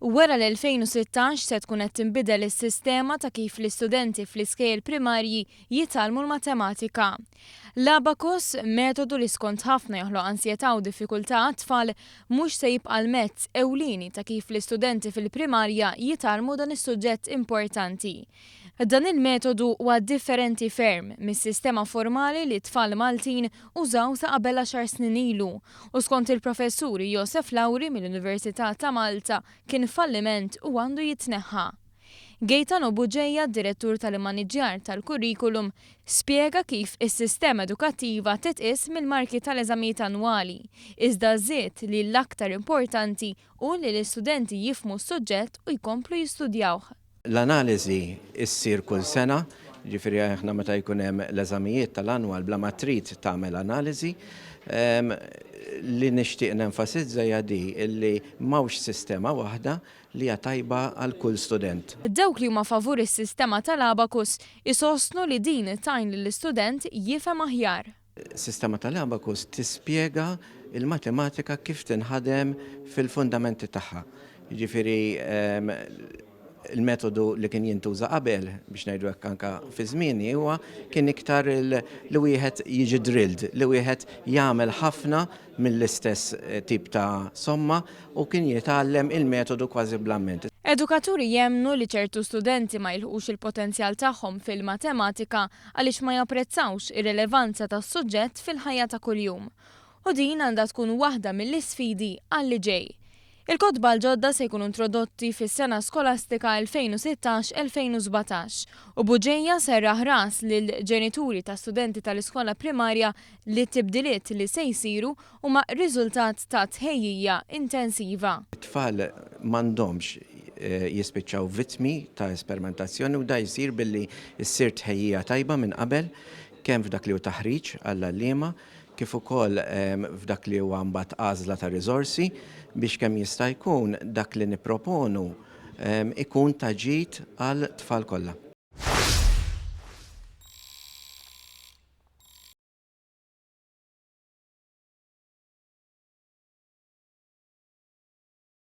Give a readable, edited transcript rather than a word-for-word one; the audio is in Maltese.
Wara l-2016 se tkun qed tinbidel is-sistema ta' kif l-istudenti fl-iskejjel primarji jitgħallmu l-matematika. L-abacus, metodu li skont ħafna joħloq ansjetà u diffikultà għat-tfal, mhux se jibqa' l-mezz ewlieni ta' kif l-istudenti fil-primarja jitgħallmu dan is-suġġett importanti. Dan il-metodu huwa differenti ferm mis-sistema formali li t-tfal Maltin użaw sa qabel għaxar snin ilu u skont il-Professur Josef Lauri mill-Università ta' Malta kien falliment u għandu jitneħħa. Gaetano Bugeja, Direttur tal-Immaniġġjar tal-Kurrikulum, spjega kif is-sistema edukattiva titqies mill-marki tal-eżamijiet annwali, iżda żied li l-aktar importanti hu li l-istudenti jifhmu s-suġġett u jkomplu jistudjawh. L-analiżi ssir kull sena, jiġifieri aħna meta jkun hemm l-eżamijiet tal-annwal bla ma trid tagħmel analiżi. Li nixtieq nenfasizza hija di illi m'hawnx sistema waħda li hija tajba għal kull student. Dawk li huma favur is-sistema tal-abacus isostnu li din tgħin lill-istudent jifhem aħjar. Sistema tal-abacus tispjega l-matematika kif tinħadem fil-fundamenti tagħha. Jiġifieri il-metodu li kien jintuża qabel, biex ngħidu hekk anke fi żmieni, huwa kien iktar li wieħed jiġi drilled, li wieħed jagħmel ħafna mill-istess tip ta' somma u kien jitgħallem il-metodu kważi bl-amment. Edukaturi jemmnu li ċertu studenti ma jilħqux il-potenzjal tagħhom fil-matematika għaliex ma japprezzawx ir-rilevanza tas-suġġett fil-ħajja ta' kuljum. U din għandha tkun waħda mill-isfidi għal li ġej. Il-kotba l-ġodda se jkunu introdotti fis-sena skolastika 2016-2017 u Bugeja serraħ ras lill-ġenituri ta' studenti tal-iskola primarja li t-tibdiliet li se jsiru huma riżultat ta' tħejjija intensiva. It-tfal m'għandhomx jispiċċaw vittmi ta' esperimentazzjoni u da jsir billi ssir tħejjija tajba minn qabel kemm f'dak li hu taħriġ għall-għalliema kif ukoll f'dak li huwa mbagħad għażla ta' riżorsi biex kemm jista' jkun dak li nipproponu ikun ta' ġid għal tfal kollha.